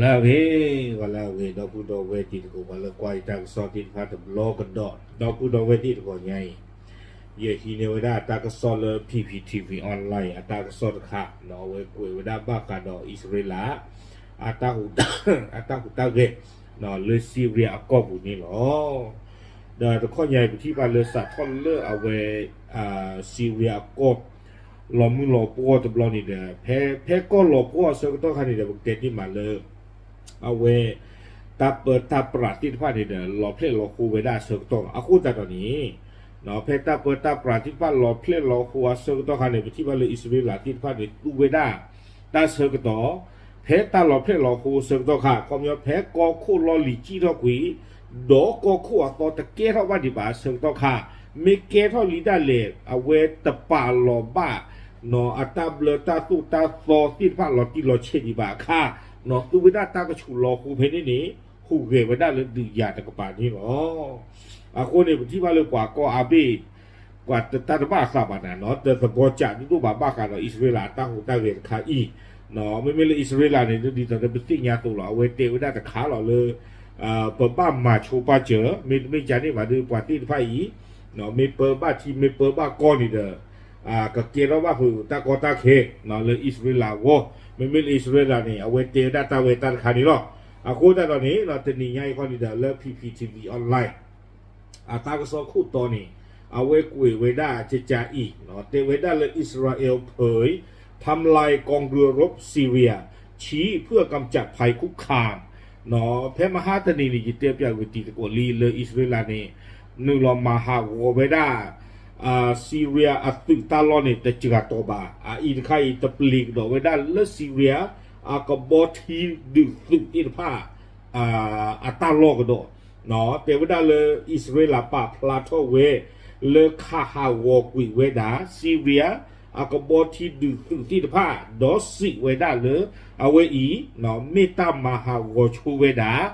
ဂီၤလၢအဂ့ၤ, ဂီၤလၢအဂ့ၤ ဒီပုၢ်ဒီဝဲၢ်တံၤသကိး ပှၤလၢကွၢ်ယတၢ်ကစီၣ်သ့ၣ်တဖၣ်တဘျီကဒီး, ဒီပုၢ်ဒီဝဲၢ်သ့ၣ်တဂီၤညါအံၤ, ယဟံးန့ၢ်ဝဲဒၣ်တၢ်ကစီၣ်လၢ P P T V Online အတၢ်ကစီၣ်တခါ, အဝဲကွဲးဝဲဒၣ်ဘၣ်ဃးဒီးအံၣ်စရ့လး အတၢ်ဟူးတၢ်ဂဲၤ လၢစံရံယါအကီၢ်ပူၤန့ၣ်လီၤ. ဒီးတခီညါအံၤ ပထံၣ်ဘၣ်လၢစးထီၣ်လၢအဝဲ စံရံယါအကီၢ် လီၤမုၢ်လီၤပှီၢ်တဘျီန့ၣ်ဒီး ဖဲ ဖဲကီၢ်လီၤပှီၢ်အဆၢကတီၢ်ခါန့ၣ်ဒီး ပကတဲတ့ၢ်မးလၢ အဝဲ တၢ်ပၢတၢ်ပြးသ့ၣ်တဖၣ်န့ၣ်ဒီး လီၤဖျဲၣ်လီၤဃိဝဲဒၣ်အဆၢကတီၢ်လီၤ. အဃိသတးဒီးန့ၣ် ဖဲတၢ်ပၢတၢ်ပြးသ့ၣ်တဖၣ်လီၤဖျဲၣ်လီၤဃိအဆၢကတီၢ်ခါန့ၣ် ပထံၣ်ဘၣ်လၢအံၣ်စရ့လးသ့ၣ်တဖၣ်န့ၣ် သူဝဲဒၣ် တၢ်ဆၢကတီၢ် ဖဲတၢ်လီၤဖျဲၣ်လီၤဃိအဆၢကတီၢ်ခါ ခီပညီ ဖဲကီၢ်ခိၣ်လီၢ်လံၤစံၣ်ထီၣ်ကွံာ် ဒီးကီၢ်ခိၣ်အသီတကဲထီၣ်ဘၣ်ဒံးဘၣ်အဆၢကတီၢ်ခါ, မ့ၢ်ကဲထီၣ်လံဒၣ်လဲာ် အဝဲတပာ်လီၤဘၣ် အတၢ်ဘျၢတၢ်သိၣ်တၢ်သီသ့ၣ်တဖၣ်လီၤတံၢ်လီၤဆဲးဒံးဘၣ်အခါ, သူဝဲဒၣ်တၢ်ကဆူးလီၤဃိဖဲန့ၣ်န့ၣ် ဟူးဂဲၤဝဲဒၣ်လၢဒုးယၤတကပၤန့ၣ်လီၤ. အဃိန့ၣ် ပထံၣ်ဘၣ်လၢပှၤကီၢ်အါဘ့ၣ် ပှၤတၢ်တဘၣ်အသးဘၣ်နၤနီၤ တသဘီစးဒိၣ်ဒိၣ်ဘၣ်ဘၣ်ဃးဒီးအံၣ်စရ့လးအတၢ်ဟူးတၢ်ဂဲၤတခါအံၤ, မ့မ့ၢ်လၢအံၣ်စရ့လးန့ၣ် ဒ်သိးဒီးပသ့ၣ်ညါသိးလီၤ အဝဲတဲဝဲဒၣ်တခါလီၤလၢ ပဘၣ်မၤဆိပာ်စၢၤ မ့တမ့ၢ်ကန့ၣ်ဘၣ်ဒီး ပှၤသ့ၣ်တဖၣ်အံၤ မ့ၢ်ပၢဘၣ်ထံ မ့ၢ်ပၢဘၣ်ကီၢ်န့ၣ်ဒီး ကကဲထီၣ်ဘၣ်ဖုးတၢ်ကီတၢ်ခဲ လၢအံၣ်စရ့လးအဂီၢ်, မ့မ့ၢ်လၢအံၣ်စရ့လးန့ၣ် အဝဲတဲဝဲဒၣ်တၢ်ဝဲတၢ်တခါန့ၣ်လီၤ. အဃိသတးဒီးန့ၣ် တနံၤညါအံၤခီန့ၣ်ဒီး လၢ P P T V Online အတၢ်ကစီၣ်ခိၣ်တီန့ၣ် အဝဲကွဲးဝဲဒၣ်ကကါအံၤ တဲဝဲဒၣ်လၢ อิสราเอลเผยทำลายกองเรือรบซีเรีย ชี้เพื่อกำจัดภัยคุกคาม ဖဲမဟါတနံၤန့ၣ် ယတဲပၠးဝဲတံၤသကိးလံ လၢအံၣ်စရ့လးန့ၣ် နုာ်လီၤမၤဟးဂီၤဝဲဒၣ် စံရံယါအသုးတၢ်လီၢ်န့ၣ် တစှၤတီၤဘၣ်. အအံၤတခါအံၤ တပျံၤကဒီးဝဲဒၣ်လၢစံရံယါ အကဘီထံဒုးသုးသ့ၣ်တဖၣ် အတၢ်လီၢ်ကဒီး, တဲဝဲဒၣ်လၢအံၣ်စရ့လးပာ်ဖျါထီၣ်ဝဲ လၢခးဟးဂီၤကွံာ်ဝဲဒၣ် စံရံယါ အကဘီထံဒုးသုးသ့ၣ်တဖၣ် ဒီးစံးဝဲဒၣ်လၢ အဝဲအံၤ မ့ၢ်တၢ်မၤဟးဂီၤဆိဝဲဒၣ်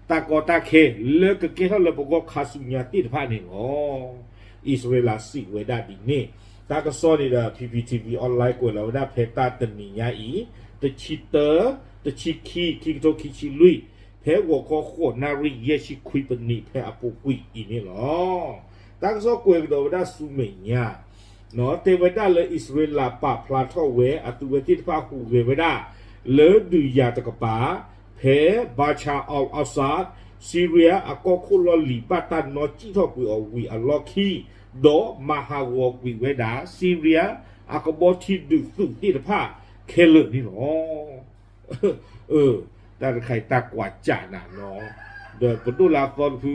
တၢ်ကီတၢ်ခဲလၢကကဲထီၣ်လၢပဂီၢ်ခါဆူညါသ့ၣ်တဖၣ်န့ၣ်လီၤ. အံၣ်စရ့လးစံးဝဲဒၣ်ဒ်န့ၣ်, တၢ်ကစီၣ်န့ၣ်ဒီး P P T V Online ကွဲးလီၤဝဲဒၣ်ဖဲတၢ်တနံၤညါအံၤ တဆံတၢ တဆံခံ ခံကထိခံဆံလွံၢ်, ဖဲဂီၤခီဃိးနၣ်ရံၣ်ယဲၢ်ဆံခွံပနံး ဖဲအပူၤကွံာ်အံၤန့ၣ်လီၤ. တၢ်ကစီၣ်ကွဲးကဒီးဝဲဒၣ်ဆူမဲာ်ညါ တဲဝဲဒၣ်လၢအံၣ်စရ့လးပာ်ဖျါထီၣ်ဝဲ အသုးဝဲသ့ၣ်တဖၣ်ဟူးဂဲၤဝဲဒၣ် လၢဒုးယၤတကပၤ ဖဲ Bashar al-Assad စံရံယါအကီၢ်ခိၣ်လီၢ်လံၤ ဘၣ်တၢ်နီၣ်စံၣ်ထီၣ်ကွံာ်အီၤဝံၤအလီၢ်ခံ, ဒီးမၤဟးဂီၤကွံာ်ဝဲဒၣ် စံရံယါအကဘီထံဒုးသုးသ့ၣ်တဖၣ်ခဲလၢာ်န့ၣ်လီၤ. တၢ်တခါအံၤတၢ်ကွၢ်စးနၤနီၤ, ဒီးပဒိၣ်လၢအသီတဖု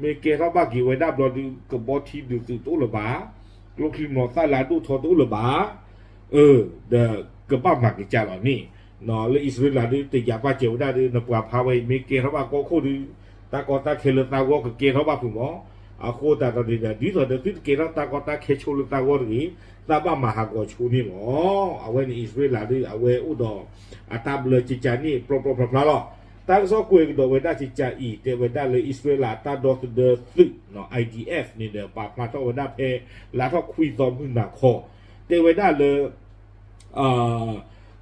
မ့ၢ်ကဲထီၣ်ဘၣ်က့ၤဝဲဒၣ်ဘျီဒုး ကဘီထံဒုးသုးတအိၣ်လၢၤဘၣ်, ကျိချံမျိာ်သၣ်လၢအဒိၣ်ထီတအိၣ်လၢၤဘၣ်, ဒီးကဘၣ်မၤက့ၤကၢ်လီၤန့ၣ်, လၢအံၣ်စရ့လးဒုး တယာ်ပာ်စၢၤဝဲဒၣ်ဒီး နပှၤဖးဝဲအံၤ မ့ၢ်ကဲထီၣ်ဘၣ်ကီၢ်ခိၣ်ဒီး တၢ်ကီတၢ်ခဲလၢသးဂီၢ်ကကဲထီၣ်ဘၣ်ဖုးမီၤ, အဃိသတးဒီးန့ၣ်ဒီး ဒ်သိးဒီးသုတကဲထီၣ်တၢ်ကီတၢ်ခဲဆိလၢသးဂီၢ်တဂ့ၤ, သးဘၣ်မၤဟးဂီၤဆိန့ၣ်လီၤ. အဝဲန့ၣ်အံၣ်စရ့လးဒုး အဝဲအိၣ်ဒီး အတၢ်ဘျၢကကါန့ၣ် ပျီပျီဖျါဖျါလီၤ. တၢ်ကစီၣ်ကွဲးကဒီးဝဲဒၣ်ကကါအံၤ တဲဝဲဒၣ်လၢအံၣ်စရ့လးအတၢ်ဒီသဒၢသုး I D F န့ၣ်ဒီး ပာ်ဖျါထီၣ်ဝဲဒၣ်ဖဲ လါထီၣ်ခွံသီမုၢ်နၤခီ, တဲဝဲဒၣ်လၢ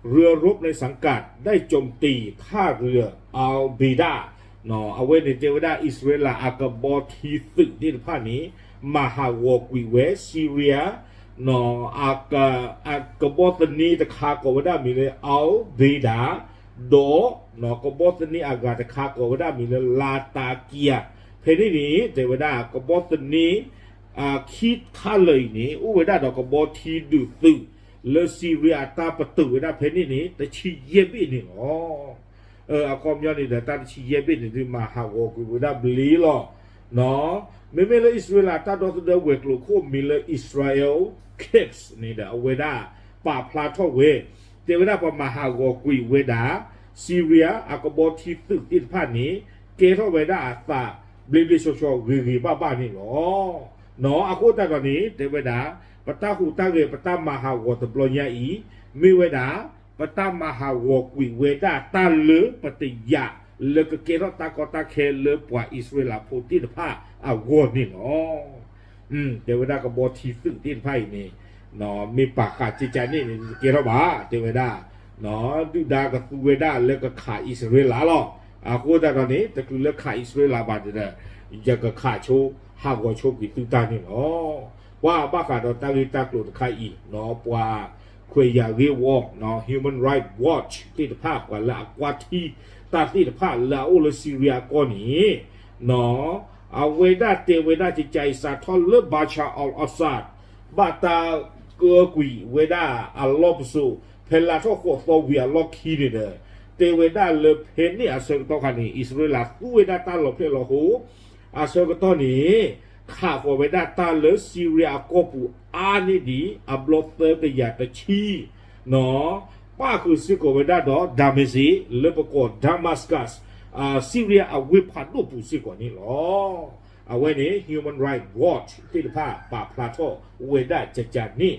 เรือรบในสังกัดได้โจมตีท่าเรืออัลเบดา အဝဲန့ၣ်တဲဝဲဒၣ်အံၣ်စရ့လးအကဘီထံသုးသ့ၣ်တဖၣ်န့ၣ် မၤဟးဂီၤကွံာ်ဝဲစံရံယါ အကဘီသန့တခါကိးဝဲဒၣ်မံၤလၢ Al Bayda ဒီး ကဘီသန့အဂၤတခါကိးဝဲဒၣ်မံၤလၢ Latakia ဖဲန့ၣ်န့ၣ် တဲဝဲဒၣ်ကဘီသန့ ခံခါလၢာ်အံၤန့ၣ် အိၣ်ဝဲဒၣ်ဒီးကဘီထံဒုးသုး လၢစံရံယါအတၢ်ပတုာ်ဝဲဒၣ်ဖဲန့ၣ်န့ၣ် တဆံယဲၢ်ဘ့ၣ်န့ၣ်လီၤ. အခီပညီန့ၣ်ဒီး တၢ်တဆံယဲၢ်ဘ့ၣ်န့ၣ်ဒုး မၤဟးဂီၤကွံာ်ဝဲဒၣ်ဘျ့လီၤ. မ့မ့ၢ်လၢအံၣ်စရ့လးတၢ်ဒီသဒၢဝဲၤကျိၤခိၣ်မံၤလၢ Israel Corps န့ၣ်ဒီး အဝဲဒၣ်ပာ်ဖျါထီၣ်ဝဲ တဲဝဲဒၣ်ပှၤမၤဟးဂီၤကွံာ်ဝဲဒၣ် စံရံယါအကဘီထံသုးသ့ၣ်တဖၣ်န့ၣ် ကဲထီၣ်ဝဲဒၣ်အသးဘျ့ဘျ့ဆှီဆှီဂ့ၤဂ့ၤဘၣ်ဘၣ်န့ၣ်လီၤ. အဃိသတးဒီးန့ၣ် တဲဝဲဒၣ် ပတၢ်ဟူးတၢ်ဂဲၤ ပတၢ်မၤဟးဂီၤတဘျီညါအံၤ မ့ၢ်ဝဲဒၣ် ပတၢ်မၤဟးဂီၤကွံာ်ဝဲဒၣ်တၢ်လၢပတယာ် လၢကကဲထီၣ်တၢ်ကီတၢ်ခဲလၢပှၤအံၣ်စရ့လးဖိသ့ၣ်တဖၣ်အဂီၢ်န့ၣ်လီၤ. တဲဝဲဒၣ်ကဘီထံသုးသ့ၣ်တဖၣ်အံၤန့ၣ် မ့ၢ်ပာ်ဃာ်ကကါန့ၣ်န့ၣ် တကဲထီၣ်ဘၣ် တဲဝဲဒၣ် ဒုၣ်ဒါကသူဝဲဒၣ်လၢကခးအံၣ်စရ့လးလီၤ. အဃိသတးဒီးန့ၣ် တချုးလၢခးအံၣ်စရ့လးဘၣ်ဒီး ယကခးဆိ ဟးဂီၤဆိကွံာ်သုတၢ်န့ၣ်လီၤ. ပှၤဘၣ်ဃးဒီးတၢ်ဂ့ၢ်တၢ်ကျိၤတခါအံၤ ပှၤခွဲးယာ်ဂ့ၢ်ဝီ Human Rights Watch သ့ၣ်တဖၣ် ပှၤလၢအကွၢ်ထံတၢ်သ့ၣ်တဖၣ် လၢအအိၣ်လၢစံရံယါကီၢ်န့ၣ် အဝဲဒၣ်တဲဝဲဒၣ် ကကးအံၤ စးထီၣ်လၢ Bashar al-Assad ဘၣ်တၢ်ကၢကွံာ်ဝဲဒၣ်အလီၢ်ပစိာ် ဖဲလါထီၣ်ဃိးသီဝံၤအလီၢ်ခံန့ၣ်ဒီး တဲဝဲဒၣ်လၢဖဲန့ၣ်အဆၢကတီၢ်ခါန့ၣ် အံၣ်စရ့လးသူဝဲဒၣ်တၢ်လီၤဖျဲၣ်လီၤဟိ အဆၢကတီၢ်န့ၣ် ခးဃီၤဝဲဒၣ်တၢ်လၢစံရံယါအကီၢ်ပူၤအါန့ၢ်ဒံး အဘျီသၢကယၤတဆံ ပၣ်ဃုာ်စ့ၢ်ကီးဝဲဒၣ်ဒီး Damascus လၢပကိး Damascus စံရံယါအဝ့ၢ်ဖးဒိၣ်ပူၤစ့ၢ်ကီးန့ၣ်လီၤ. အဝဲန့ၣ် Human Rights Watch သ့ၣ်တဖၣ်ပာ်ဖျါထီၣ်ဝဲဒၣ်ကကးန့ၣ်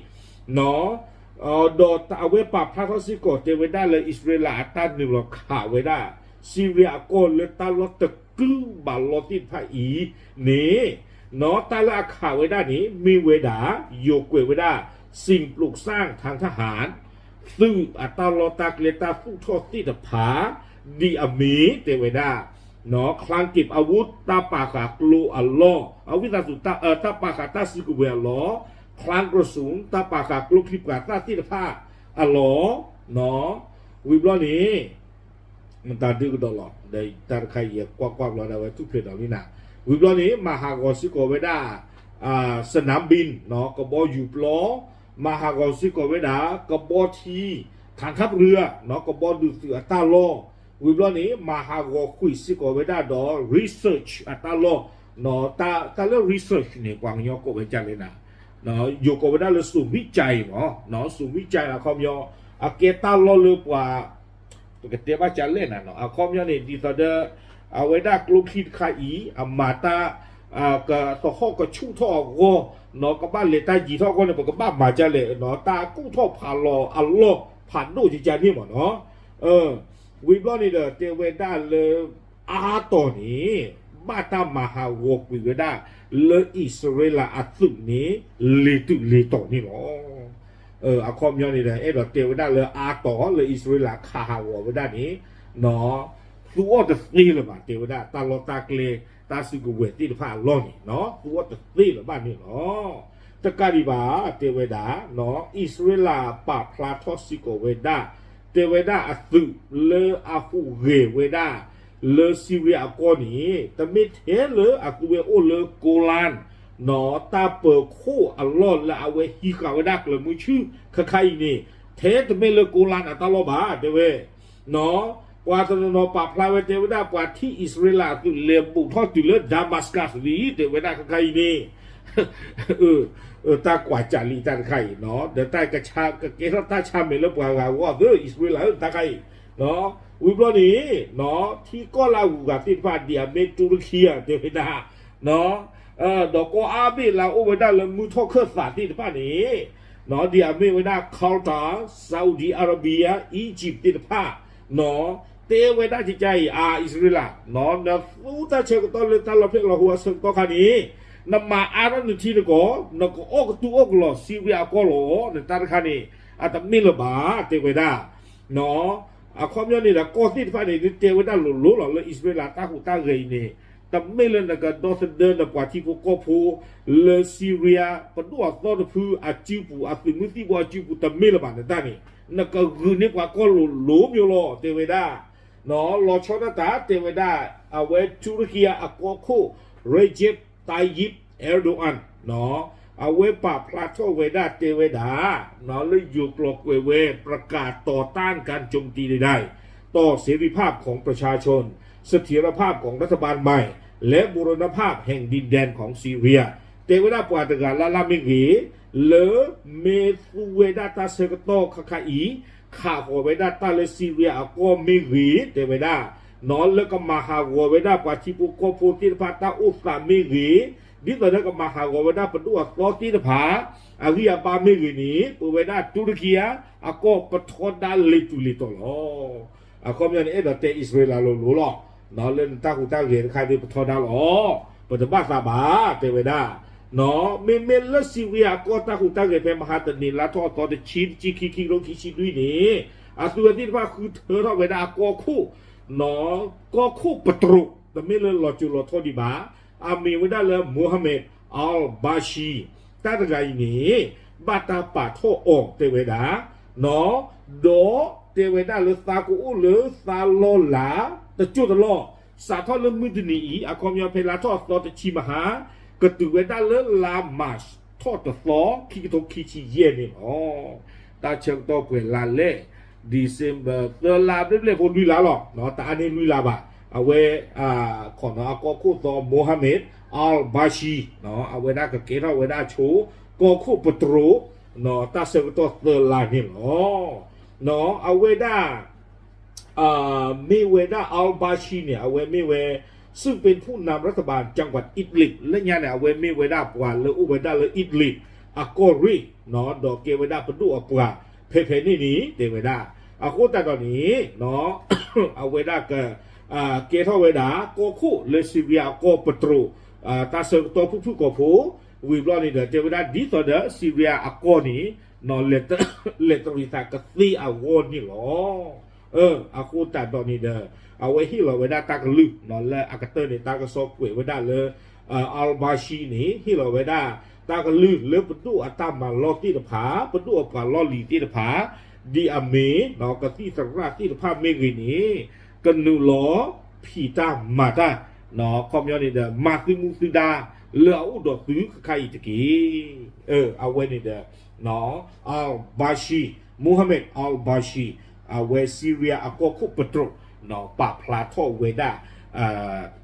ဒီးအဝဲပာ်ဖျါထီၣ်စ့ၢ်ကီးတဲဝဲဒၣ်လၢအံၣ်စရ့လးအတၢ်နုာ်လီၤခးဝဲဒၣ် စံရံယါအကီၢ်လၢတၢ်လီၢ်တကုဘးလီသ့ၣ်တဖၣ်အံၤန့ၣ် တၢ်လၢအခးဝဲဒၣ်န့ၣ် မ့ၢ်ဝဲဒၣ် ယိၤကွဲးဝဲဒၣ် สิ่งปลูกสร้างทางทหาร သုးအတၢ်လီၢ်တၢ်ကျဲတၢ်သူၣ်ထီၣ်သ့ၣ်တဖၣ် ဒ်အမ့ၢ်တဲဝဲဒၣ် คลังเก็บอาวุธ တၢ်ပာ်ဃာ်ကျိအလီၢ် အဝံသးစူၤ တၢ်ပာ်ဃာ်တၢ်စုကဝဲၤအလီၢ် คลังกระสุน တၢ်ပာ်ဃာ်ကျိချံပှၤသၣ်သ့ၣ်တဖၣ်အလီၢ် ဝံၤဘျီန့ၣ် မတၤဒုကဒီးလီၤ ဒီးတၢ်တခါအံၤယကွၢ်ကွၢ်ဘျီဒၣ်ဝဲထူၣ်ဖျဲးဒီးလံနၤ ဝံၤဘျီန့ၣ် မၤဟးဂီၤစ့ၢ်ကီးဝဲဒၣ် สนามบิน ကဘီယူၤပျီ မၤဟးဂီၤစ့ၢ်ကီးဝဲဒၣ် ကဘီထံ ฐานทัพเรือ ကဘီဒုးသုးအတၢ်လီၢ် ဝံၤဘျီန့ၣ် မၤဟးဂီၤကွံာ်စ့ၢ်ကီးဝဲဒၣ်ဒီး research အတၢ်လီၢ် တၢ်လၢ research န့ၣ် ပှၤကညီကိးဝဲဒ်လဲၣ်နၤ ယိၤကိးဝဲဒၣ်လၢ ศูนย์วิจัย မး ศูนย์วิจัย အခီပညီ အကဲတၢ်လီၢ်လၢပှၤ ပကတဲဘၣ်ဒ်လဲၣ်နၤ အခီပညီန့ၣ် ဒ်သိးဒီး အဝဲဒၣ်ကျိချံတခါအံၤ အမၤတၢ် ကသဟီၣ်ကဆူၣ်ထီၣ်အဂီၢ် ကဘၣ်လဲၤတၢ်ယံၤထီၣ်အဂီၢ်န့ၣ် ပကဘၣ်မၤဒ်လဲၣ် တၢ်ကူၣ်ထီၣ်ဖးလီၤအလီၢ်ဖးဒိၣ်ကကန့ၣ်မးနီၤ ဝံၤဘျီန့ၣ်ဒီး တဲဝဲဒၣ်လၢ အါတီၤန့ၣ် ဘၣ်တၢ်မၤဟးဂီၤကွံာ်ဝဲဒၣ် လၢအံၣ်စရ့လးအသုးန့ၣ် လ့ၤတုၤလ့ၤတီၤန့ၣ်လီၤ. အခီပညီန့ၣ်ဒီး အဲၣ်ဒိးတဲဝဲဒၣ်လၢအါတီၤလၢအံၣ်စရ့လးခးဟးဂီၤဝဲဒၣ်န့ၣ် သူအီၤတသ့လၢၤဘၣ် တဲဝဲဒၣ် တၢ်လီၢ်တၢ်ကျဲ တၢ်စုကဝဲၤသ့ၣ်တဖၣ်အလီၢ်န့ၣ် သူအီၤတသ့လၢၤဘၣ်န့ၣ်လီၤ. တကးဒံးဘၣ် တဲဝဲဒၣ် အံၣ်စရ့လးပာ်ဖျါထီၣ်စ့ၢ်ကီးဝဲဒၣ် တဲဝဲဒၣ်အသုးလၢအဟူးဂဲၤဝဲဒၣ် လၢစံရံယါအကီၢ်န့ၣ် တမ့ၢ်ထဲလၢအသုဝဲအိၣ်လၢ Golan တၢ်ပၢၤခိၣ်အလီၢ်လၢအဝဲဟံးဃာ်ဝဲဒၣ်ကျၢၤမုဆူၣ်ခါခါအံၤန့ၣ် ထဲတမ့ၢ်လၢ Golan အတၢ်လီၢ်ဘၣ် တဲဝဲ ပှၤတနီၤနီၤပာ်ဖျါဝဲတဲဝဲဒၣ် ပှၤထံၣ်အံၣ်စရ့လးအသုးလဲၤဘူးထီၣ်တုၤလၢ Damascus လံ တဲဝဲဒၣ်ခါခါအံၤန့ၣ် တၢ်ကွၢ်ကးလံတၢ်တခါအံၤ ဒီးတၢ်ကကဲထီၣ်တၢ်ဆါမဲာ်လၢပှၤဂၤဂီၢ်သၢ အံၣ်စရ့လးဧၢ တၢ်ခါအံၤ ဝံၤဘျီန့ၣ် ထံကီၢ်လၢအဂုၤအဂၤသ့ၣ်တဖၣ် ဒ်အမ့ၢ်တူရကံဧါ တဲဝဲဒၣ် ဒီးကီၢ်အါဘ့ၣ်လၢအအိၣ်ဝဲဒၣ်လၢမုၢ်ထီၣ်ခၢၣ်သးသ့ၣ်တဖၣ်န့ၣ် ဒ်အမ့ၢ်ဝဲဒၣ် Qatar, Saudi Arabia, Egypt သ့ၣ်တဖၣ် တဲဝဲဒၣ်ကကါအံၤ အါ အံၣ်စရ့လး နသူတၢ်ဆၢကတီၢ်လၢတၢ်လီၤဖျဲၣ်လီၤဟိအဆၢကတီၢ်ခါန့ၣ် နမၤအါထီၣ်နထံနကီၢ် နကအီၣ်ကတူၢ်အီၣ်ကလီၤ စံရံယါအကီၢ်လီၤ နတၢ်တခါန့ၣ် အတမ့ၢ်လၢၤဘၣ် တဲဝဲဒၣ် အခီပညီန့ၣ်ဒီး ကီၢ်သ့ၣ်တဖၣ်န့ၣ် ဒုးတဲဝဲဒၣ်လိၤလိၤလီၤ လၢအံၣ်စရ့လးတၢ်ဟူးတၢ်ဂဲၤအံၤန့ၣ် တမ့ၢ်လၢနကဒီသဒၢနပှၤထံဖိကီၢ်ဖိ လၢစံရံယါ ပဒိၣ်အသီတဖုအစုပူၤ အသုးမုၢ်သံၣ်ဘိအစုပူၤ တမ့ၢ်လၢၤဘၣ်နတၢ်န့ၣ် နကဂုာ်န့ၢ်ပှၤကီၢ်လိၤလိၤမ့ၢ်လီၤ တဲဝဲဒၣ် လီၤဆီဒၣ်တၢ်တဲဝဲဒၣ် အဝဲတူရကံအကီၢ်ခိၣ် Recep Tayyip Erdogan အဝဲပာ်ဖျါထီၣ်ဝဲဒၣ်တဲဝဲဒၣ် လၢယိၤကျိာ်ကွဲးဝဲ ประกาศต่อต้านการโจมตีใดๆ ต่อเสรีภาพของประชาชน เสถียรภาพของรัฐบาลใหม่ และบูรณภาพแห่งดินแดนของซีเรีย တဲဝဲဒၣ်ပှၤတဂၤလၢ်လၢ်မ့ၢ်ဂ့ၤ လၢမ့ၢ်သူဝဲဒၣ်တၢ်ဆၢကတီၢ်ခါခါအံၤ ခးဃီၤဝဲဒၣ်တၢ်လၢစံရံယါအကီၢ်မ့ၢ်ဂ့ၤ တဲဝဲဒၣ် လၢကမၤဟးဂီၤဝဲဒၣ်ပှၤထံဖိကီၢ်ဖိသ့ၣ်တဖၣ်တၢ်အိၣ်သးမ့ၢ်ဂ့ၤ ဒ်သိးဒီးကမၤဟးဂီၤဝဲဒၣ်ပဒိၣ်အသီသ့ၣ်တဖၣ် အဂံၢ်အဘါမ့ၢ်ဂ့ၤန့ၣ် ပဝဲဒၣ်တူရကံအကီၢ်ပထီဒါလ့ၤတူၤလ့ၤတီၤလီၤ. အခီပညီန့ၣ် အဲၣ်ဒိးတဲအံၣ်စရ့လးလိၤလိၤလီၤ. လၢနတၢ်ဟူးတၢ်ဂဲၤတခါဒုးပထီဒါလီၤ. ပတဘၣ်သးဘၣ် တဲဝဲဒၣ် မ့မ့ၢ်လၢစံရံယါအကီၢ်တၢ်ဟူးတၢ်ဂဲၤဖဲမဟါတနံၤလါထီၣ်အသီတဆံတဆံခံခံကထိခံဆံလွံၢ်န့ၣ် အသုဝဲသ့ၣ်တဖၣ်ဃုထၢထီၣ်ဝဲဒၣ်အကီၢ်ခိၣ်, ကီၢ်ခိၣ်ပတြိၤ, တမ့ၢ်လၢလီၤစိၤလီၤထီဒံးဘၣ်, အမံၤဝဲဒၣ်လၢ Mohammad al-Bashi, တၢ်တဂၤအံၤန့ၣ် ဘၣ်တၢ်ပာ်ထီၣ်အီၤတဲဝဲဒၣ်, ဒီးတဲဝဲဒၣ်လၢသးကအိၣ်လၢသးလီၢ်လၤ တစိၢ်တလီၢ်, စးထီၣ်လၢမုၢ်တနံၤအံၤ အခီပညီဖဲလါထီၣ်အသီတဆံမဟါ, ကတုၤဝဲဒၣ်လၢလါမၢ်ၡးထီၣ်တသီ ခံကထိခံဆံယဲၢ်န့ၣ်လီၤ. တၢ်ဆၢကတီၢ်ပှဲၤလါလဲၣ်, December သၢလါ ဘျဲၣ်ဘျဲၣ်ဖိလွံၢ်လါလီၤ, တအါန့ၢ်လွံၢ်လါဘၣ်. အဝဲ ခိးနီၤအကီၢ်ခိၣ်သီ Mohammad al-Bashi, အဝဲဒၣ်ကကဲထီၣ်ဝဲဒၣ်ဆိ ကီၢ်ခိၣ်ပတြိၤ, တၢ်ဆၢကတီၢ်သၢလါန့ၣ်လီၤ. အဝဲဒၣ် မ့ၢ်ဝဲဒၣ် al-Bashi န့ၣ် အဝဲမ့ၢ်ဝဲ ซึ่งเป็นผู้นำรัฐบาลจังหวัดอิดลิบ လၢညါန့ၣ် အဝဲမ့ၢ်ဝဲဒၣ်ပှၤလၢအိၣ်ဝဲဒၣ်လၢ Idlib အကီၢ်ရ့ၣ်, ဒီးကဲဝဲဒၣ်ပဒိၣ်အပှၤ ဖဲဖဲန့ၣ်န့ၣ် တဲဝဲဒၣ်. အဃိသတးဒီးန့ၣ် အဝဲဒၣ်က ကဲထီၣ်ဝဲဒၣ် ကီၢ်ခိၣ်လၢ Syria အကီၢ်ပတြိၤ, တၢ်ဆၢကတီၢ်ဖုၣ်ဖုၣ်ကိာ်ဖိ, ဝံၤဘျီန့ၣ်ဒီး တဲဝဲဒၣ်ဒ်သိးဒီး Syria အကီၢ်န့ၣ် လဲၤတရံးသးကသ့အဂီၢ်န့ၣ်လီၤ. အဃိသတးဒီးန့ၣ်ဒီး အဝဲဟ့ၣ်လီၤဝဲဒၣ်တၢ်ကလုၢ် လၢအကတၢၢ်န့ၣ် တၢ်ကစီၣ်ကွဲးဝဲဒၣ်လၢ al-Bashi န့ၣ် ဟ့ၣ်လီၤဝဲဒၣ် တၢ်ကလုၢ်လၢပဒိၣ်အတၢ်မၤလီၢ်သ့ၣ်တဖၣ် ပဒိၣ်အပှၤလီၢ်လံၤသ့ၣ်တဖၣ် ဒ်အမ့ၢ် ကသံၣ်သရၣ်သ့ၣ်တဖၣ်မ့ၢ်ဂ့ၤန့ၣ် ကနုာ်လီၤဖံးတၢ်မၤတၢ် ခီပညီန့ၣ်ဒီး မၤသုမူသုဒါ လၢအအိၣ်ဒီးသုခဲခါအံၤတက့ၢ်. အဝဲန့ၣ်ဒီး al-Bashi, Mohammad al-Bashi အဝဲ Syria အကီၢ်ခိၣ်ပတြိၤ ပာ်ဖျါထီၣ်ဝဲဒၣ်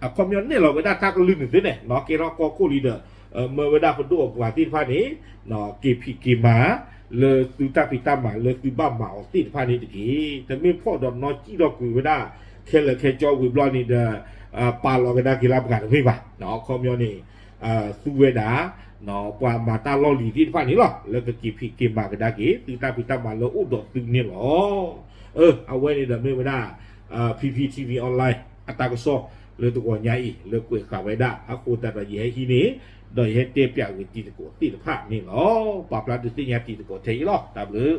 အခီပညီနဲၣ်လီၤဝဲဒၣ်တၢ်ကလုၢ်န့ၣ်သ့န့ၣ် ကဲထီၣ်ကီၢ်ခိၣ်လံဒီး မၢဝဲဒၣ်ပဒိၣ်အပှၤသ့ၣ်တဖၣ်န့ၣ် က့ၤဖံးက့ၤမၤ လၢသုတၢ်ဖံးတၢ်မၤလၢသုဘၣ်မၤအီၤသ့ၣ်တဖၣ်န့ၣ်တက့ၢ်. တမ့ၢ်ဖီၣ်ဒီးနီၢ်ကံၣ်ဒီးကွံာ်ဝဲဒၣ် ခဲလၢာ်ခဲဆ့ဝံၤဘျီန့ၣ်ဒီး ပာ်လီၤကဒါက့ၤလၢပှၤတမ့ၢ်ဘၣ်. အခီပညီန့ၣ် သူဝဲဒၣ် ပှၤမၤတၢ်လီၢ်လံၤသ့ၣ်တဖၣ်န့ၣ်လီၤ လၢကက့ၤဖံးက့ၤမၤကဒါက့ၤ သုတၢ်ဖံးတၢ်မၤလၢအိၣ်ဒီးသုန့ၣ်လီၤ. အဝဲန့ၣ်ဒီးမ့ၢ်ဝဲဒၣ် P P T V Online အတၢ်ကစီၣ်လၢတဂီၤညါအံၤ လၢကွဲးဃာ်ဝဲဒၣ် အဃိသတးဒီးယဟဲဟံးန့ၢ် ဒီးယဟဲတဲပၠးဂ့ၤတံၤသကိးသ့ၣ်တဖၣ်န့ၣ်လီၤ. ပာ်ဖျါဒုးသ့ၣ်ညါတံၤသကိးထဲအံၤလီၤ. တၢ်ဘျုး